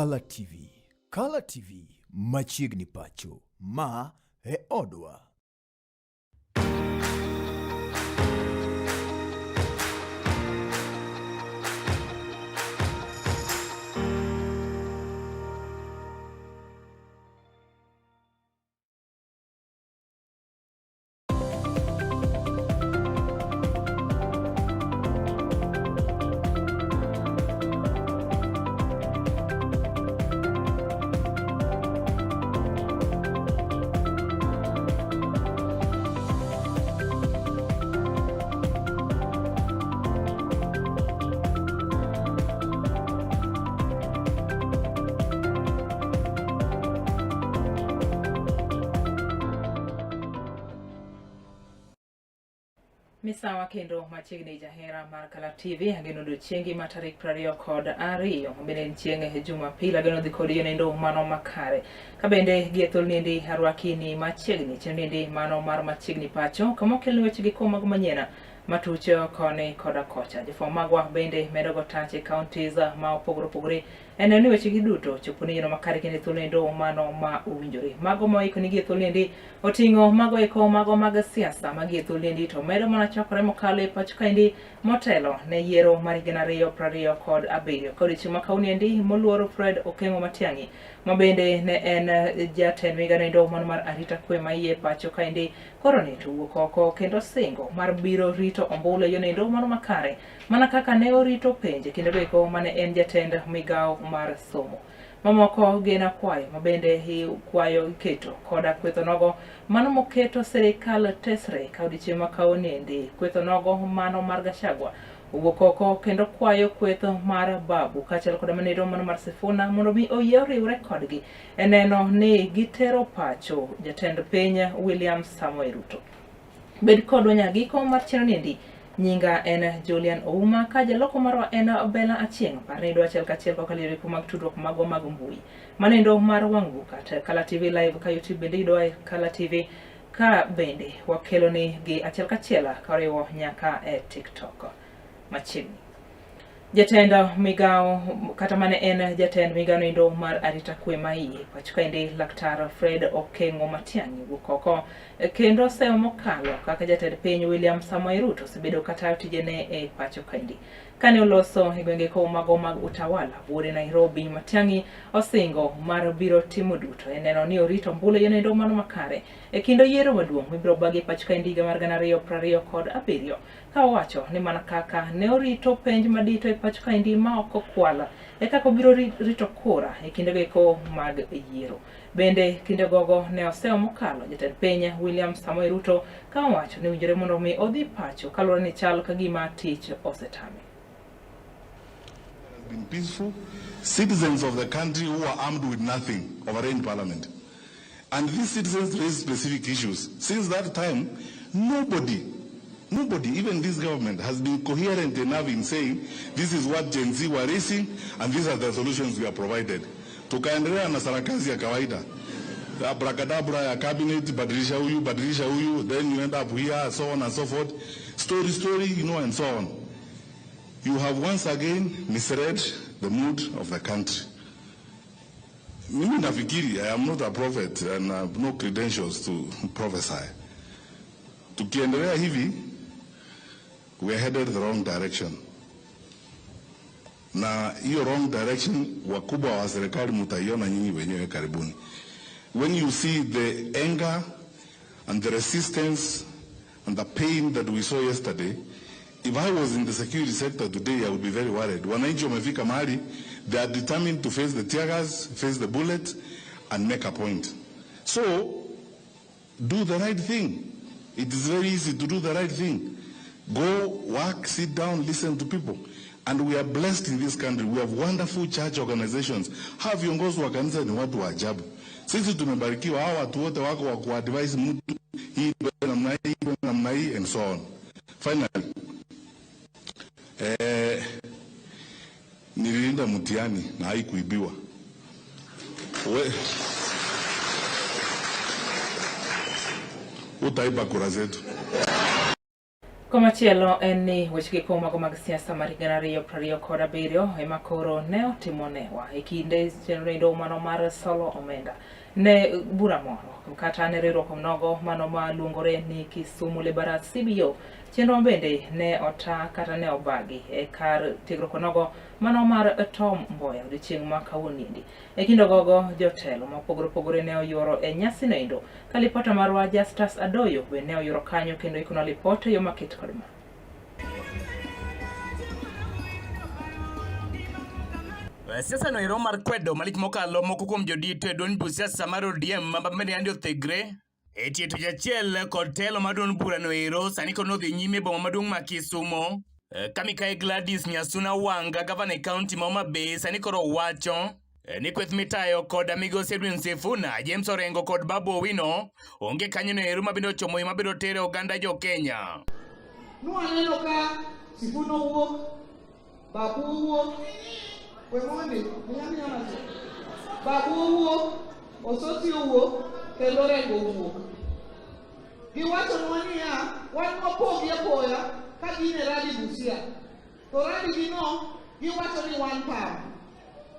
Kala TV. Kala TV machiegni pacho. Ma e odwa. Misawa kendo machiegni jahera mar Kala TV ageno odiochiengi ma tarik 22 bende en chieng' Jumapil ageno dhi kodi nendo mano makare ka bende gie thuolo niendi arwaki ni machiegni chenro niendi mano mar machiegni pacho kama okelni weche gi kom mag manyien matuch koni koda kocha jofwambo magwa bende medo go tach e counties ma opogore opogore En ni wechegi duto chopo ni yeno makare kendo e thuolo endo mano ma owinjore. Mago ma oiko nigi e thuolo endi oting'o mago eko mago mag siasa magi e thuolo endi to medo mana chokore mokalo e pacho kaendi motelo ne yiero mar higa 2027. Ka odiechieng' ma kawuono endi moluoro Fred Okeng'o Matiang'i ma bende ne en jatend migao endo mano mar arita kwe ma iye pacho kaendi koro ni to wuok oko kendo singo mar biro rito ombulu e yono endo mano makare mana kaka ne orito penj e kindego eko mane en jatend migawo mar somo. Mamoko gin akwayo ma bende ikwayo iketo koda kwetho nogo mano moketo sirikal tesre ka odiechieng' ma kawuonoendi. Kwetho nogo mano mar Gachagua owuok oko kendo kwayo kwetho mar Babu kaachiel koda manero mano mar Sifuna mondo mi oyie oriwre kodgi e neno ni gitero pacho jatend piny William Samoei Ruto. Bed kodwa nyaka giko mar chenro niendi. Nyinga en Julian Ouma ka jaloko marwa en Bella Achieng'. Par ni achiel kachiel kokalo yore mag tudruok magwa mag mbui. Manendo mar wang' book at Kala TV live ka YouTube bende yudowa e Kala TV ka bende wakelo ni gi achiel kachiel ka oriwo nyaka e TikTok machiegni. Jatend migawo kata mane en jatend migawo noendo mar arita kwe ma iye pacho kaendi Laktar Fred Okeng'o Matiang'i wuok oko kendo oseyo mokalo kaka jatend piny William Samoei Ruto osebedo katayo tijene e pacho kaendi. Kane oloso e gwenge ko mago mag Utawala buore Nairobi, Matiang'i osingo mar biro timo duto e neno ni orito ombulu e yono mano makare e kinde yiero maduong' mibiro bagi e pacho kaendi higa mar 2027. Ka owacho ni mana kaka ne orito penj madito e pacho kaendi ma ok okwal e kaka obiro rito kura e kindego eko mag yiero. Bende kinde gogo ne oseyo mokalo jatend piny William Samoei Ruto ka owacho ni owinjore mondo mi odhi pacho kaluwore ni chal ka gima tich osetame. Been peaceful citizens of the country who are armed with nothing overran parliament. And these citizens raised specific issues. Since that time, nobody, nobody, even this government, has been coherent enough in saying this is what Gen Z were raising and these are the solutions we are provided. Tukaendelea na sarakasi ya kawaida. Abracadabra ya cabinet, badilisha huyu, badilisha huyu, then you end up here, so on and so forth. Story, story, you know, and so on. You have once again misread the mood of the country. Mimi nafikiri, I am not a prophet and I have no credentials to prophesy. Tukiendelea hivi, we are headed the wrong direction. Na hiyo wrong direction wakubwa wa serikali mutaiona nyinyi wenyewe karibuni. When you see the anger and the resistance and the pain that we saw yesterday, if I was in the security sector today, I would be very worried. Wananchi wamefika mahali, they are determined to face the tear gas, face the bullet, and make a point. So, do the right thing. It is very easy to do the right thing. Go, work, sit down, listen to people. And we are blessed in this country. We have wonderful church organizations. Hawa viongozi wa kanisa ni watu wa ajabu. Sisi tumebarikiwa, hawa watu wote wako wa kuadvise mtu hii namna hii, namna hii and so on. Finally, nililinda mtihani na haikuibiwa. Utaiba kura zetu. Komachielo en ni weche gi mago mag siasa mar 2027 ema koro ne otimonewa e kinde chenro endo mano mar solo omenda ne bura moro kata ne riwruok nogo mano ma luongore ni Kisumu Labourers CBO. Chenro bende ne ota kata ne obagi e kar tiegruok nogo mano mar Tom Mboya odiochieng' ma kawuoniendi. E kind ogogo, jotelo mopogore opogore ne oyuoro e nyasino endo. Ka lipota marwa Justus Adoyo be ne oyuoro kanyo kendo ikonwa lipot e yo maket kod ma. Siasa no ero mar kwedo malich mokalo moko kuom jodito e duond buch siasa mar ODM ma bende yande othegre e tie tich achiel kod telo mar duond burano ero sani koro nodhi nyime e boma maduong' ma Kisumo ka mikayi Gladys Nyasuna Wanga gavana e kaunti ma Homa Bay sani koro wacho ni kweth mitayo koda migosi Edwin Sifuna, James Orengo kod Babu Owino onge kanyono ero mabende ochomo yo mabiro tero oganda jo Kenya. Nwaneno ka Sifuna owuok, Babu owuok, we mondi, Babu owuok, Osoti owuok, kendo Orengo owuok. Giwachonwa niya, wan wapogi apoya ka gin e rally Busia. To rally gi no, giwacho ni one term.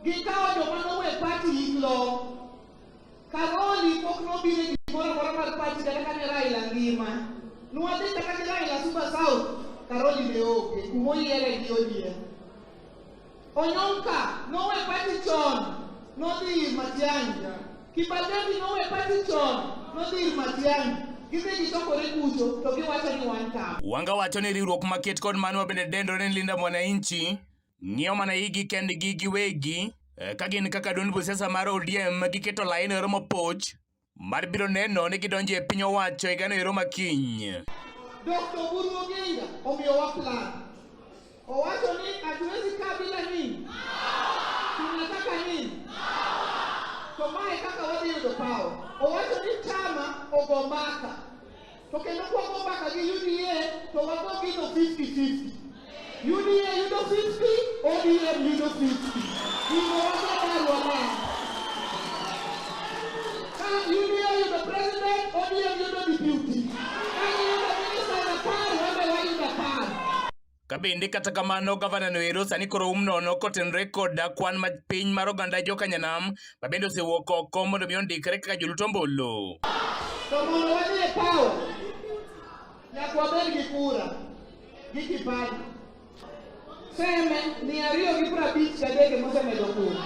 Gikawo joma nowe party yik long. Karoli pok nobiro e gimoro amora mar party kata kane Raila ngima. Nwadhi kata gi Raila Suba South, Karoli ne onge, kumoyiere gi ODM. Onyonka nowe party chon, nodhi ir Matiang'i. Kibagendi nowe party chon, nodhi ir Matiang'i. Gidhi gichokore kucho to giwacho ni wan term. Wanga wacho ni riwruok maket kod mano mabende dendore ni Linda Mwananchi ng'iyo mana igi kendgi giwegi ka gin kaka duond buch siasa mar ODM giketo lain ero mopoch mar biro neno ni gidonjo e piny owacho higano ero makiny. Dr. Oburu Oginga omiyowa plan. Owacho ni hatuwezi kaa bila nini? Tunataka nini? To mae kaka wadhi yudo power. Owacho ni chama ogo mbaka. To kendo kwago mbaka gi UDA to wago gino 50-50. UDA yudo 50, ODM yudo 50. Gino wago barua ma. Ka UDA yudo president, ODM yudo deputy. Ka giyudo minister 10, wan be wayudo 10. Ka bende kata kamano gavana no ero sani koro um nono kotenore kod kwan ma piny mar oganda jokanyanam ma bende osewuok oko mondo mi ondikre kaka jolut ombulu. To mondo wadhi e power, nyaka wabed gi kura gi kipande. Seme 253 mosemedo kura.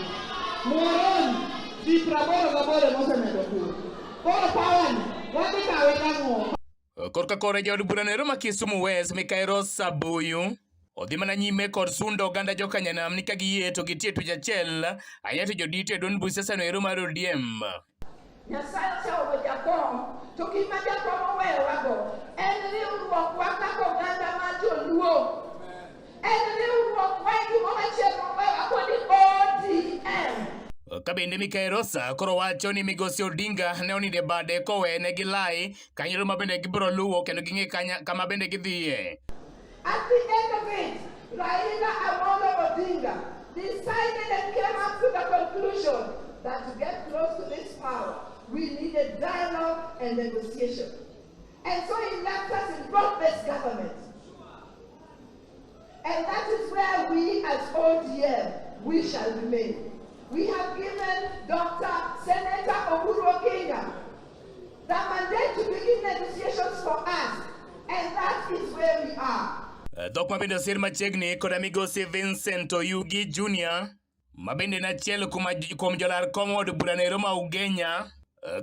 Muhoroni ji 88 mosemedo kura. Koro power ni wadhi kawe gang'o? Korka kore jaod burano ero ma Kisumu West Mikayi Rosa Buyu odhi mana nyime kod sundo oganda jokanyanam ni ka giyie to gitie twech achiel ahinya to jodito e duond buch siasa no ero mar ODM. Nyasaye oseoro jakom, to gima jakom oweyowago en riwruokwa kaka oganda mar joluo. En riwruokwa e gimoro achiel moweyowago ni ODM. Ka bende Mikayi Rosa koro wacho ni migosi Odinga ne onindo e bade kowene gi lai kanyo ma bende gibiro luwo kendo ging'e kama bende gidhiye. At the end of it, Raila Amolo Odinga decided and came up to the conclusion that to get close to this power, we needed dialogue and negotiation. And so he left us in broad-based government. And that is where we as ODM, we shall remain. We have given Dr. Senator Oburu Oginga the mandate to begin negotiations for us, and that is where we are. Dhok ma bende osir machiegni koda migosi Vincent Oyugi Jr. ma bende en achiel kuom jolar kom od bura no ma Ugenya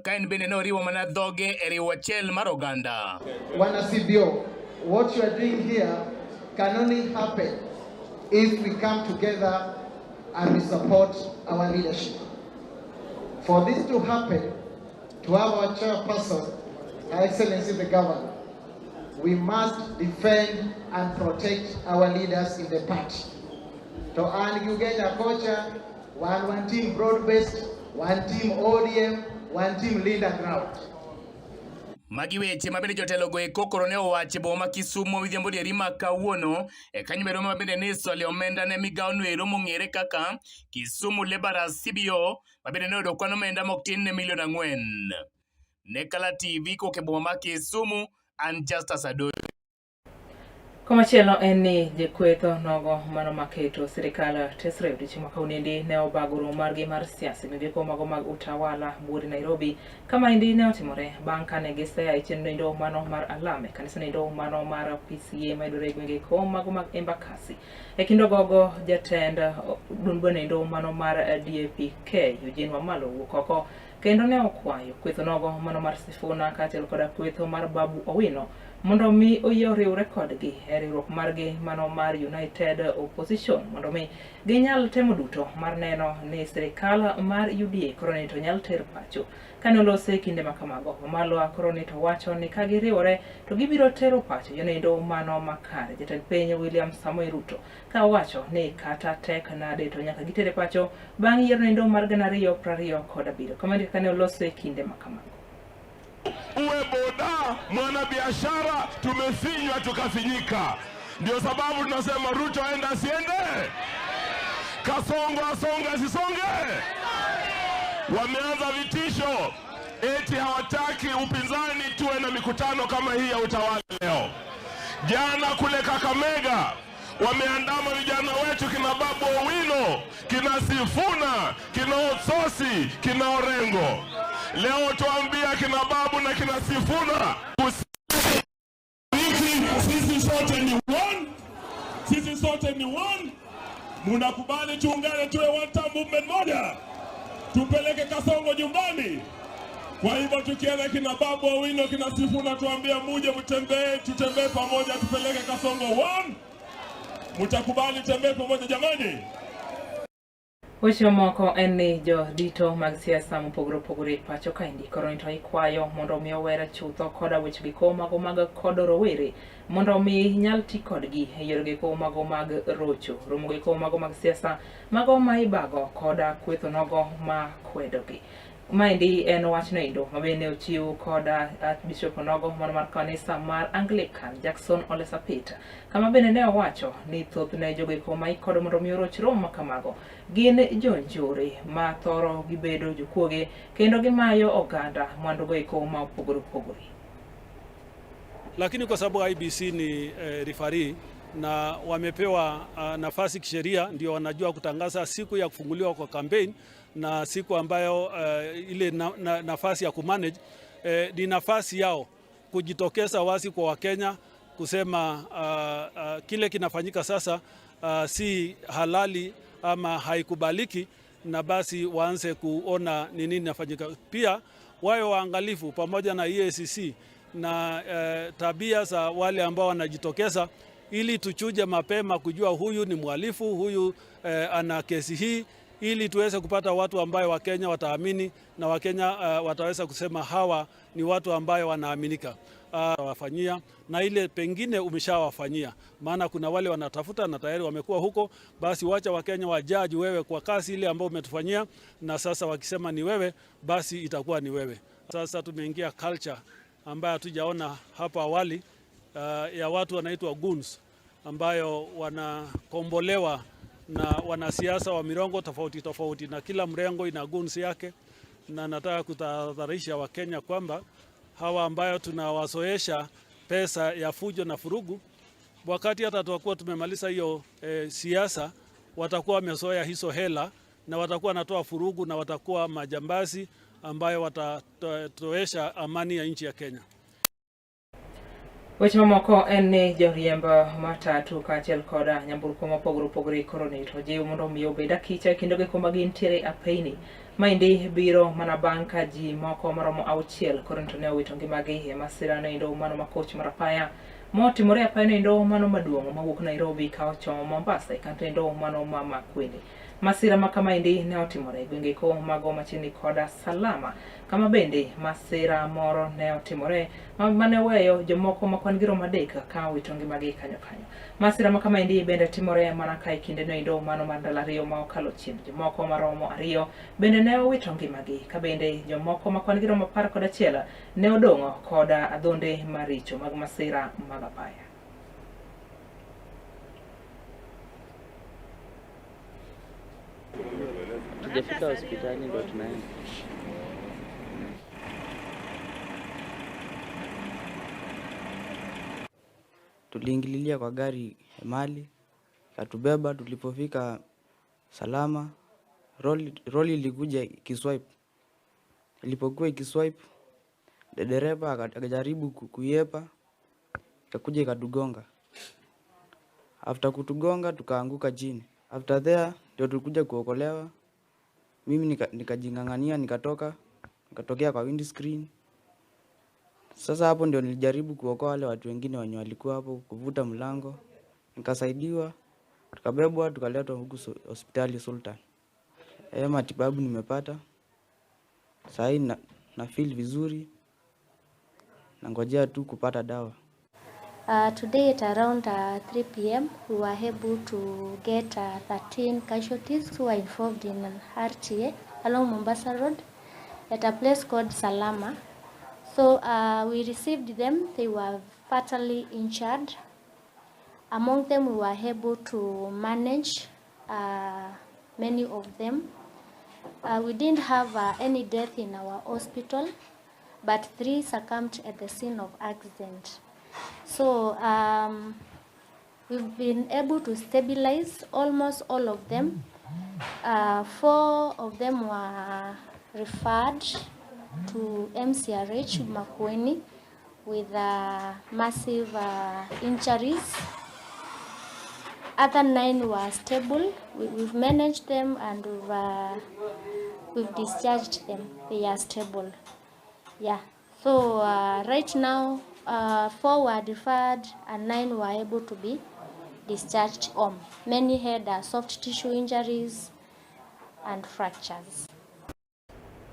ka en bende ne oriwo mana dhoge e riwo achiel mar oganda. Wana CBO, what you are doing here can only happen if we come together and we support our leadership. For this to happen, to have our chairperson, Her Excellency the Governor, we must defend and protect our leaders in the party. To an gi Ugenya kocha, wan wan team broad based, wan team ODM, wan team Linda Ground. Magi weche ma bende jotelo go eko koro ne owacho e boma ma Kisumu midhiambo dieri ma kawuono e kanyo bero ma bende ne isole omenda ne migawo no ero mong'ere kaka Kisumu Laborers CBO ma bende ne oyudo kwan omenda mok tin ne milion 4. Ne Kala TV kowuok e boma ma Kisumu, an Justus Adoyo. Komachielo en ni jokwetho nogo mano maketo sirikal tesre odiochieng' ma kawuonoendi ne obago romo margi mar siasa e migepe mago mag Utawala buore Nairobi. Kama endi ne otimore bang' kane gisea e chenro endo mano mar alam e kanisa endo mano mar PCA mayudore e gwenge ko mago mag Embakasi. E kind ogogo jatend duond bura endo mano mar DAP-K Eugene Wamalwa owuok oko kendo ne okwayo kwetho nogo mano mar Sifuna kaachiel koda kwetho mar Babu Owino mondo mi oyie oriwre kodgi e riwruok margi mano mar United Opposition mondo mi ginyal temo duto mar neno ni sirikal mar UDA koro ni to nyal ter pacho. Kane olose e kinde ma kamago, Wamalwa koro ni to wacho ni ka giriwore to gibiro tero pacho yonendo mano makare. Jatend piny William Samoei Ruto ka owacho ni kata tek nade to nyaka gitere pacho bang' yiero nendo mar 2027. Kamano kaka ne olose e kinde ma kamago. Uwe boda, mwanabiashara, tumefinywa tukafinyika. Ndio sababu tunasema Ruto aende asiende, Kasongo asonge asisonge. Wameanza vitisho eti hawataki upinzani tuwe na mikutano kama hii ya utawala leo. Jana kule Kakamega wameandama vijana wetu kina Babu Owino, kina Sifuna, kina Otsosi, kina Orengo. Leo tuambia kina Babu na kina Sifuna, sisi sote ni one, sisi sote ni one. Munakubali tuungane tuwe one term movement moja, tupeleke Kasongo nyumbani. Kwa hivyo tukienda kina Babu Owino, kina Sifuna, tuambia muje mtembee, tutembee pamoja, tupeleke Kasongo one. Mtakubali tembee pamoja jamani? Weche mamoko en ni jodito mag siasa mopogore opogore pacho kaendi koro ni to ikwayo mondo omi owere chutho koda weche giko mago mag kodo rowere mondo omi nyal ti kodgi e yore giko mago mag rocho romo giko mago mag siasa mago ma ibago koda kwetho nogo ma kwedogi. Maendi en wachno endo mabende ochiw koda Archbishop onogo mano mar kanisa mar Anglican Jackson Ole Sapit, kama bende ne owacho ni thothne jogo eko ma ikodo mondo mi oroch romo ma kamago gin jonjore ma thoro gibedo jokuoge kendo gimayo oganda mwandugo eko ma opogore opogore. Lakini kwa sababu IBC ni referee na wamepewa nafasi kisheria, ndio wanajua kutangaza siku ya kufunguliwa kwa campaign na siku ambayo ile nafasi ya kumanage ni nafasi yao kujitokeza wazi kwa Wakenya kusema kile kinafanyika sasa si halali ama haikubaliki, na basi waanze kuona ni nini inafanyika. Pia wawe waangalifu pamoja na EACC na tabia za wale ambao wanajitokeza, ili tuchuje mapema kujua huyu ni mhalifu, huyu ana kesi hii, ili tuweze kupata watu ambayo Wakenya wataamini na Wakenya wataweza kusema hawa ni watu ambayo wanaaminika. Wafanyia na ile pengine umeshawafanyia, maana kuna wale wanatafuta na tayari wamekuwa huko, basi wacha Wakenya wajaji wewe kwa kazi ile ambayo umetufanyia, na sasa wakisema ni wewe, basi itakuwa ni wewe. Sasa tumeingia culture ambayo hatujaona hapo awali, ya watu wanaitwa goons ambayo wanakombolewa na wanasiasa wa mirengo tofauti tofauti, na kila mrengo ina goons yake, na nataka kutahadharisha Wakenya kwamba hawa ambayo tunawazoesha pesa ya fujo na furugu, wakati hata tutakuwa tumemaliza hiyo siasa, watakuwa wamezoea hizo hela na watakuwa wanatoa furugu na watakuwa majambazi ambayo watatoesha amani ya nchi ya Kenya. Weche mamoko en ni joriemb matatu kaachiel koda nyamburko mopogore opogore koro ni to jiw mondo omi obed akicha e kinde go ma gintiere apeyni. Maendi biro mana bang' ka ji moko maromo 6 koro to ne owito ngimagi e masira noendo mano makoch mar apaya motimore apaya noendo mano maduong' mawuok Nairobi ka ochomo Mombasa e kanto endo mano ma Makueni. Masira ma kamaendi ne otimore e gwenge ko mago machiegni koda Salama, kama bende masira moro ne otimore mane oweyo jomoko ma kwan gi romo 3 ka owito ngimagi kanyo kanyo. Masira ma kamaendi bende timore mana ka e kinde noendo mano mar ndalo 2 ma okalo chien. Jomoko maromo 2 bende ne owito ngimagi, ka bende jomoko ma kwan gi romo 11 ne odong'o koda adhonde maricho mag masira mag apaya. Tujafika hospitali ndo tunaenda. Tuliingililia kwa gari mali ikatubeba. Tulipofika salama, roli ilikuja ikiswipe. Ilipokuwa ikiswipe, dereva akajaribu kuiepa, ikakuja ikatugonga. After kutugonga tukaanguka chini. After there ndio tulikuja kuokolewa. Mimi nikajing'ang'ania nikatoka, nikatokea kwa windscreen. Sasa hapo ndio nilijaribu kuokoa wale watu wengine wenye walikuwa hapo, kuvuta mlango, nikasaidiwa, tukabebwa, tukaletwa huku hospitali Sultan. Matibabu nimepata sahii na feel vizuri, nangojea tu kupata dawa. Today at around 3 p.m. we were able to get 13 casualties who were involved in an RTA along Mombasa Road at a place called Salama. So we received them. They were fatally injured. Among them, we were able to manage many of them. We didn't have any death in our hospital, but 3 succumbed at the scene of accident. So we've been able to stabilize almost all of them. 4 of them were referred to MCRH Makueni with massive injuries. Other 9 were stable. We've managed them and we've discharged them. They are stable. Yeah. So right now, 4 were referred and 9 were able to be discharged home. Many had soft tissue injuries and fractures.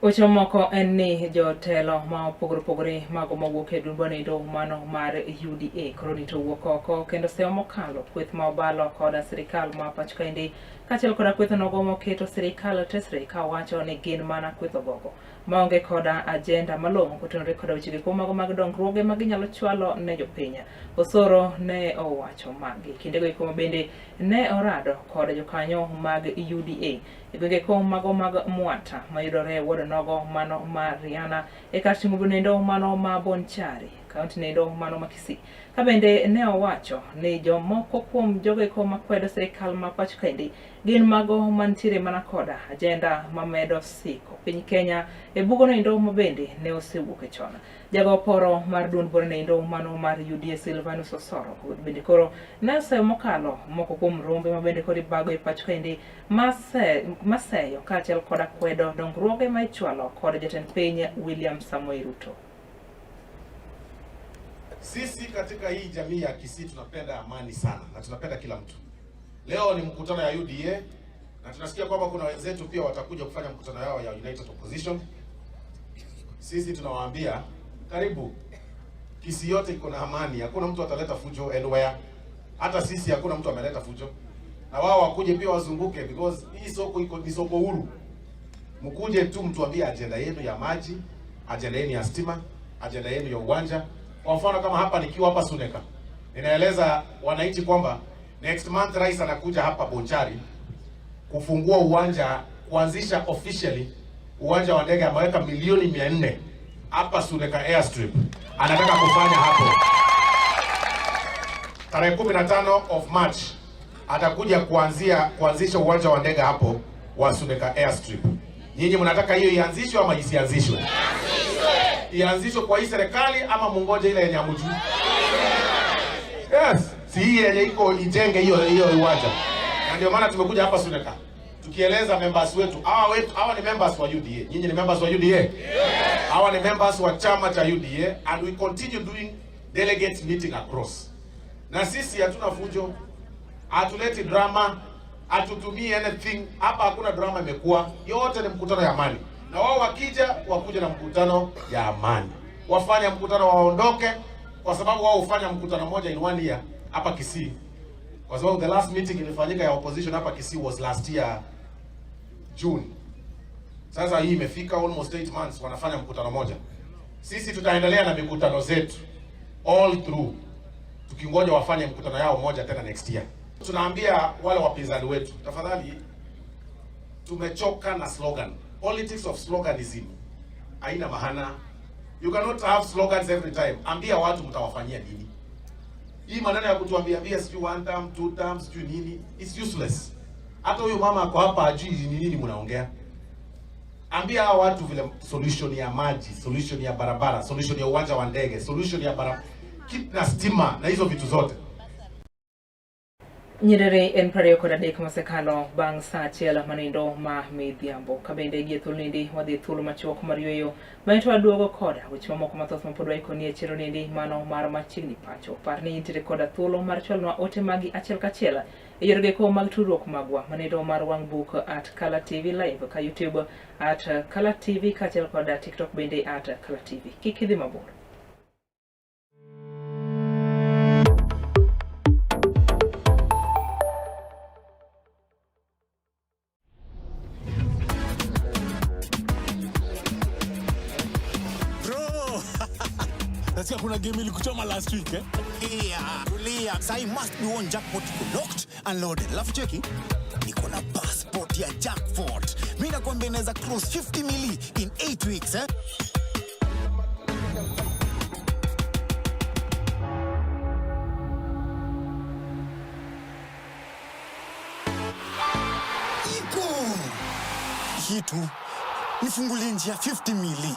Weche moko en ni jotelo ma opogore opogore mago mowuok e duond bura mano mar UDA koro rito wuok oko kendo seyo mokalo kweth ma obalo koda sirikal ma pacho kaendi kaachiel koda kweth nogo moketo sirikal tesre ka wacho ni gin mana kweth ogogo maonge koda ajenda malong'o kotenore koda weche giko mago mag dongruoge ma ginyalo chwalo ne jopiny. Osoro ne owacho magi kindego eko ma bende ne orado kod jokanyo mag UDA e gwenge ko mago mag Mwata mayudore e ward nogo mano mar Riana e kar ting'o nendo mano ma Bonchari, kaunti nendo mano ma Kisii. Ka bende ne owacho ni jomoko kuom jogo eko makwedo sirikal ma pacho kaendi gin mago mantiere mana koda ajenda mamedo siko piny Kenya e bugo noendo ma bende ne osewuok e chon. Jago poro mar duond bura noendo mano mar UDA Silvanus Osoro bende koro ne oseyo mokalo moko kuom rombe ma bende koro ibago e pacho kaendi maseyo kaachiel koda kwedo dongruoge ma ichwalo kod jatend piny William Samoei Ruto. Sisi katika hii jamii ya Kisii tunapenda amani sana na tunapenda kila mtu. Leo ni mkutano ya UDA na tunasikia kwamba kuna wenzetu pia watakuja kufanya mkutano yao ya United Opposition. Sisi tunawaambia karibu. Kisii yote iko na amani, hakuna mtu ataleta fujo anywhere. Hata sisi hakuna mtu ameleta fujo. Na wao wakuje pia wazunguke because hii soko iko ni soko huru. Mkuje tu mtuambie agenda yenu ya maji, agenda yenu ya stima, agenda yenu ya uwanja. Kwa mfano kama hapa nikiwa hapa Suneka, ninaeleza wananchi kwamba next month rais anakuja hapa Bonchari kufungua uwanja, kuanzisha officially uwanja wa ndege. Ameweka milioni 400 hapa Suneka Airstrip, anataka kufanya hapo tarehe 15 of March atakuja kuanzisha uwanja wa ndege hapo wa Suneka Airstrip. Nyinyi mnataka hiyo ianzishwe ama isianzishwe? Ianzishwe kwa hii serikali ama mungoje ile yenye hamjui? Yes, si hii yenye iko ijenge hiyo uwanja. Na ndio maana tumekuja hapa Suneka tukieleza members wetu. Hawa ni members wa UDA. Nyinyi ni members wa UDA? Hawa ni members wa chama cha UDA and we continue doing delegate meeting across. Na sisi hatuna fujo, hatuleti drama, hatutumii anything. Hapa hakuna drama imekuwa, yote ni mkutano ya amani. Na wao wakija wakuja na mkutano ya amani, wafanye mkutano waondoke, kwa sababu wao hufanya mkutano moja in one year hapa Kisii, kwa sababu the last meeting ilifanyika ya opposition hapa Kisii was last year June. Sasa hii imefika almost 8 months wanafanya mkutano moja. Sisi tutaendelea na mikutano zetu all through, tukingoja wafanye mkutano yao moja tena next year. Tunaambia wale wapinzani wetu, tafadhali, tumechoka na slogan. Politics of sloganism haina maana. You cannot have slogans every time. Ambia watu mtawafanyia nini. Hii maneno ya kutuambia ambia sijui one term, two term, sijui nini, it's useless. Hata huyu mama ako hapa ajui ni nini mnaongea. Ambia hawa watu vile solution ya maji, solution ya barabara, solution ya uwanja wa ndege, solution ya barabara na stima na hizo vitu zote. Nyerere en 23 mosekalo bang' sa achiel manindo ma midhiambo. Ka bende gie thuolo niendi wadhi thuolo machuok mar yueyo bang'e to waduogo koda weche mamoko mathoth mapod waikoni e chenro niendi mano mar machiegni pacho. Par ni intiere koda thuolo mar chwalonwa ote magi achiel kachiel e yore geko mag tudruok magwa manindo mar wang' book at Kala TV live ka YouTube at Kala TV kaachiel koda TikTok bende at Kala TV. Kik idhi mabor. Bro! Nasikia kuna game ilikuchoma last week eh? Yeah, tulia. Sai must be one jackpot iko locked and loaded. Alafu cheki, niko na passport ya jackpot. Mimi nakwambia inaweza cross 50 mili in 8 weeks eh? Iko kitu nifungulie njia 50 mili.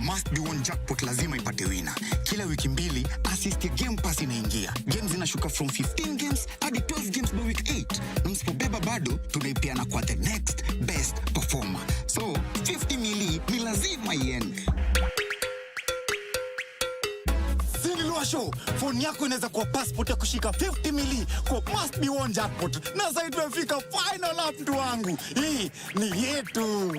Must be one jackpot lazima ipate wina. Kila wiki mbili assist ya Game Pass inaingia. Games zinashuka from 15 games hadi 12 games by week 8. Na msipobeba bado tunaipeana kwa the next best performer. So 50 mili ni lazima iende. Show, phone yako inaweza kuwa passport ya kushika 50 mili kwa must be one jackpot. Na sasa tumefika final lap, mtu wangu. Hii ni yetu.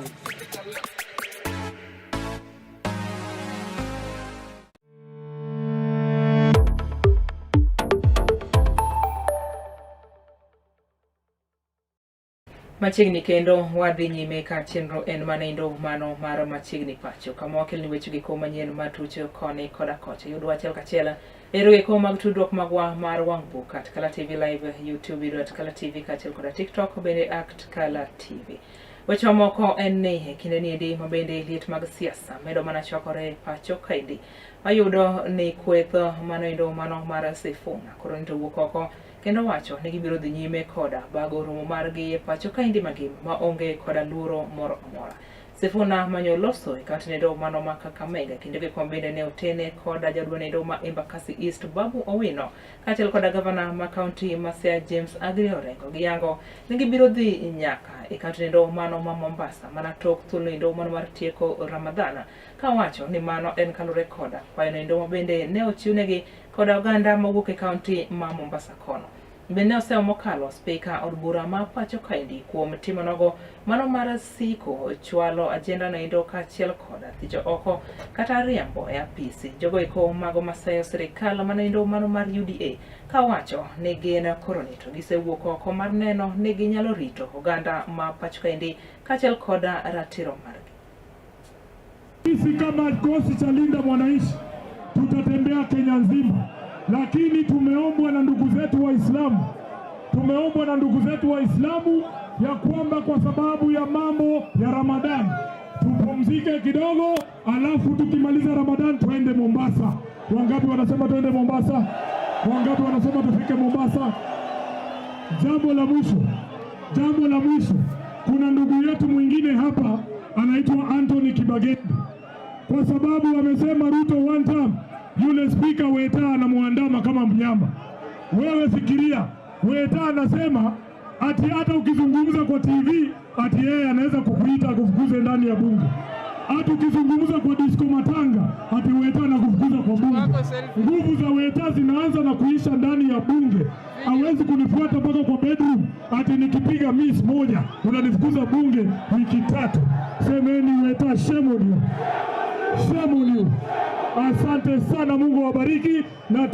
Machiegni kendo wadhi nyime ka chenro en manendo mano mar machiegni pacho kama wakelni weche giko manyien matuch koni koda kocha. Yudwa achiel kachiel e yore giko mag tudruok magwa mar wang' book at Kala TV Live, YouTube yudo at Kala TV kaachiel koda TikTok bende at Kala TV. Weche mamoko en ni e kinde niendi ma bende liet mag siasa medo mana chwakore pacho kaendi. Wayudo ni kweth manoendo mano mar Sifuna koro ni to wuok oko kendo wacho ni gibiro dhi nyime koda bago romo margi e pacho kaendi mangima ma onge koda luoro moro amora. Sifuna manyo loso e kaunti nendo mano ma Kakamega kendo gikom bende ne otene koda jaduong' nendo ma Embakasi East Babu Owino kaachiel koda gavana ma kaunti ma Siaya James Aggrey Orengo giyango ni gibiro dhi nyaka e kaunti nendo mano ma Mombasa mana tok thuolo nendo mano mar tieko Ramadhan kawacho ni mano en kalure koda kwayo nendo ma bende ne ochiwnegi koda oganda mawuok e kaunti ma Mombasa kono. Bende osewo mokalo spika od bura ma pacho kaendi kuom timo nogo mano mar siko chwalo ajenda noendo kaachiel koda thicho oko kata riembo e apisi jogo eko mago maseyo sirikal manoendo mano mar UDA kawacho ni gin koro ni to gisewuok oko mar neno ni ginyalo rito oganda ma pacho kaendi kaachiel koda ratiro margi. Sisi kama kikosi cha Linda Mwananchi tutatembea Kenya nzima, lakini tumeombwa na ndugu zetu Waislamu, tumeombwa na ndugu zetu Waislamu ya kwamba kwa sababu ya mambo ya Ramadhan tupumzike kidogo, alafu tukimaliza Ramadhan tuende Mombasa. Wangapi wanasema tuende Mombasa? Wangapi wanasema tufike Mombasa? Jambo la mwisho, jambo la mwisho, kuna ndugu yetu mwingine hapa anaitwa Anthony Kibagendi, kwa sababu amesema Ruto one term, yule spika Weta anamuandama kama mnyama. Wewe fikiria, Weta anasema ati hata ukizungumza kwa TV ati yeye anaweza kukuita akufukuze ndani ya bunge, hata ukizungumza kwa disco matanga ati Weta anakufukuza kwa bunge. Nguvu za Weta zinaanza na kuisha ndani ya bunge. Hawezi kunifuata mpaka kwa bedroom ati nikipiga miss moja unanifukuza bunge wiki tatu. Semeni Weta, shame on you. Shame on you. Asante sana, Mungu awabariki na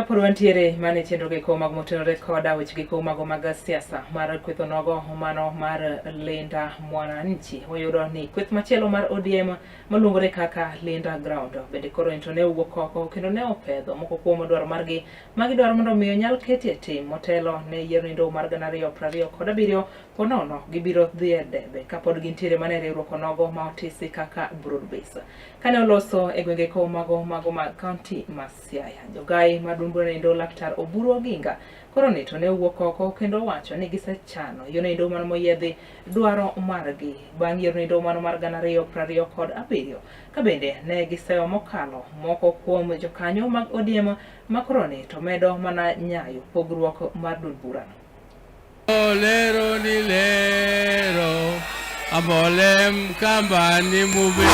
Kapod wantiere mana e chenro giko mag motenore koda weche giko mago mag siasa mar kweth onogo mano mar Linda Mwananchi, wayudo ni kweth machielo mar ODM maluongore kaka Linda Ground bende koro ento ne owuok oko kendo ne opedho moko kuom dwaro margi ma gidwaro mondo mi onyal ketie tim motelo ne yiero nindo mar 2027 po nono gibiro dhi e debe kapod gintiere mana e riwruok onogo ma otisi kaka broad base. Kane oloso e gwenge ko mago mago mag kaunti ma Siaya, jogai mar duond bura nindo Laktar Oburu Oginga koro ni to ne owuok oko kendo owacho ni gisechano yo nindo mano moyiedhi dwaro margi bang' yiero nindo mano mar 2027 ka bende ne giseyo mokalo moko kuom jokanyo mag ODM ma koro ni to medo mana nyayo pogruok mar duond burano. Lero ni lero, amolem kambani mube.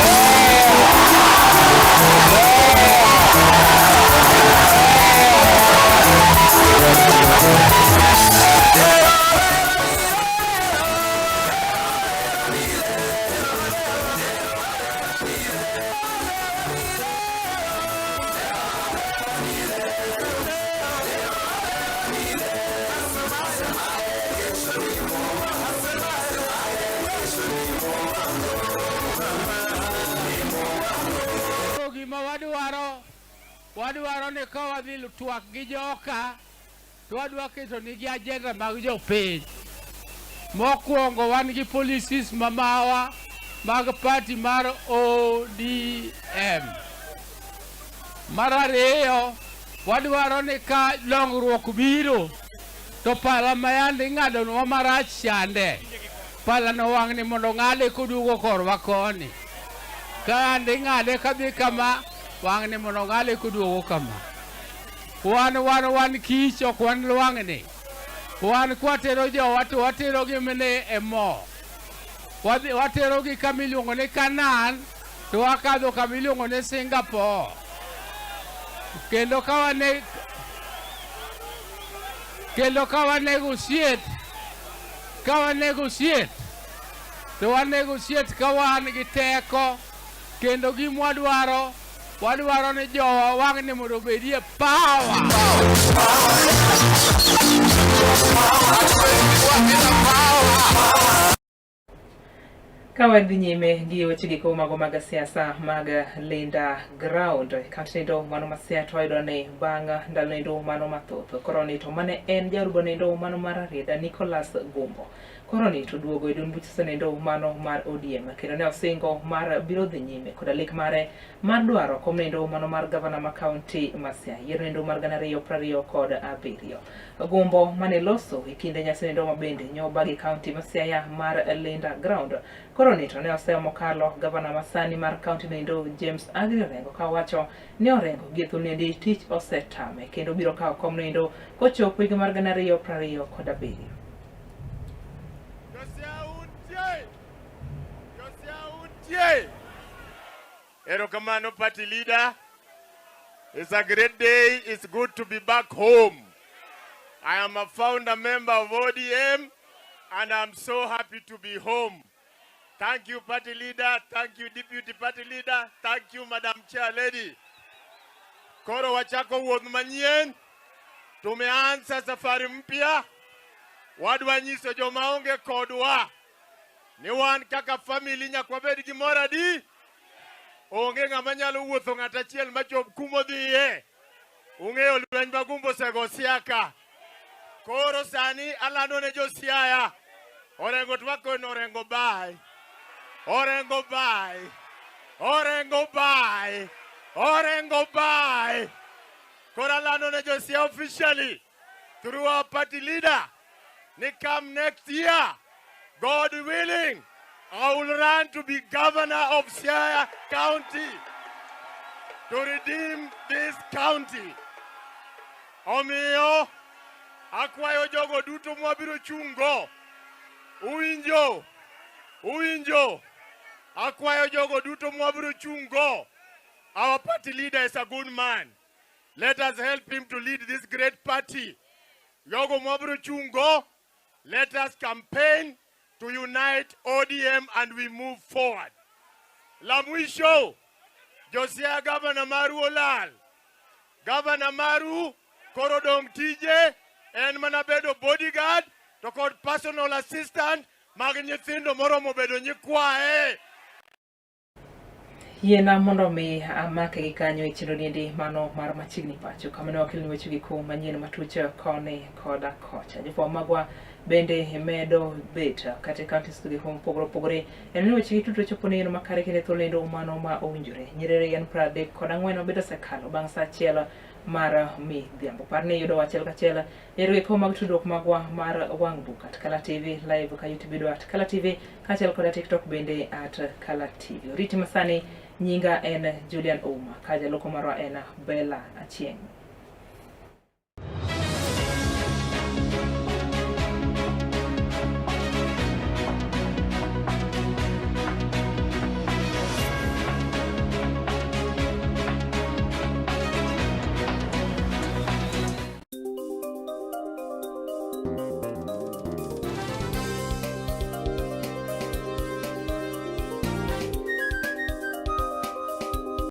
Gima wadwaro, wadwaro ni ka wadhi twak gi joka to wadwa keto nigi agenda mag jopiny. Mokwongo wan gi policies mamawa mag party mar ODM. Mar ariyo, wadwaro ni ka dongruok biro to pala ma yande ing'adonwa marach chande, palano wang'ni mondo ong'ade koduogo korwa koni. Ka yande ing'ade kadhi kama, wang'ni mondo ong'ade koduogo kama. Wan wan wan kich ok wan lwang'ni. Wan kwatero jowa to waterogi mine e mo. Waterogi kama iluongo ni Canaan to wakadho kama iluongo ni Singapore. Kendo ka wane kendo ka wanegotiate ka wanegotiate to wanegotiate ka wan gi teko kendo gimwadwaro Wadwaro ni jowa wang'ni mondo obedie power. Ka wadhi nyime gi weche giko mago mag siasa mag Linda Ground e kaunti nindo mano ma Siaya to wayudo ni bang' ndalo nindo mano mathoth koro ni to mane en jarubo nindo mano mar Rarieda Nicholas Gumbo koro ni to duogo e duond buch siasa nindo mano mar ODM kendo ne osingo mar biro dhi nyime koda lek mare mar dwaro kom nindo mano mar gavana ma kaunti ma Siaya yiero nindo mar 2027. Gumbo mane loso e kinde nyasi nindo ma bende nyobagi kaunti ma Siaya mar Linda Ground koro ni to ne oseyo mokalo gavana ma sani mar kaunti nindo James Agri Orengo ka owacho ni Orengo gi thunendi tich osetame kendo biro kawo kom nindo kochopo higa mar 2027. Erokamano party leader. It's a great day. It's good to be back home. I am a founder member of ODM and I'm so happy to be home. Thank you party leader. Thank you deputy party leader. Thank you Madam Chair Lady. Koro wachako wuoth manyien. Tumeanza safari mpya. Wadwa nyiso joma onge kodwa ni wan kaka family nyaka wabed gi mor adi. Onge ng'ama nyalo wuotho ng'at achiel machop kumodhiye. Ung'eyo lweny ma Gumbo osego Siaya. Koro sani alando ne jo Siaya. Orengo twako ni Orengo bye. Orengo bye. Orengo bye. Orengo bye. Koro alando ne jo Siaya officially through our party leader ni come next year, God willing, I will run to be governor of Siaya County to redeem this county. Omiyo, akwayo jogo duto mwabiro chungo, uwinjo, uwinjo, akwayo jogo duto mwabiro chungo. Our party leader is a good man. Let us help him to lead this great party. Jogo mwabiro chungo, let us campaign to unite ODM and we move forward. La mwisho, Josia governor maru olal. Governor maru. Koro dong' tije en mana bedo bodyguard to kod personal assistant mag nyithindo moromo bedo nyikwaye. Yiena mondo mi amake gi kanyo e chenro niendi mano mar machiegni pacho kama ne wakelni weche giko manyien matuch koni koda kocha. Jofwambo magwa bende medo bet kata e counties gi mopogore opogore en ni weche gi duto chopo ne makare kendo e thuolo lendo mano ma owinjore. Nyerere en 34 mabedo osekalo bang' saa achiel mar midhiambo. Par ni yudo achiel kachiel e rieko mag tudruok magwa mar wang' buk at Kala TV live ka YouTube yudo at Kala TV kaachiel koda TikTok bende at Kala TV. Oriti masani nyinga en Julian Ouma ka jaloko marwa en Bella Achieng'.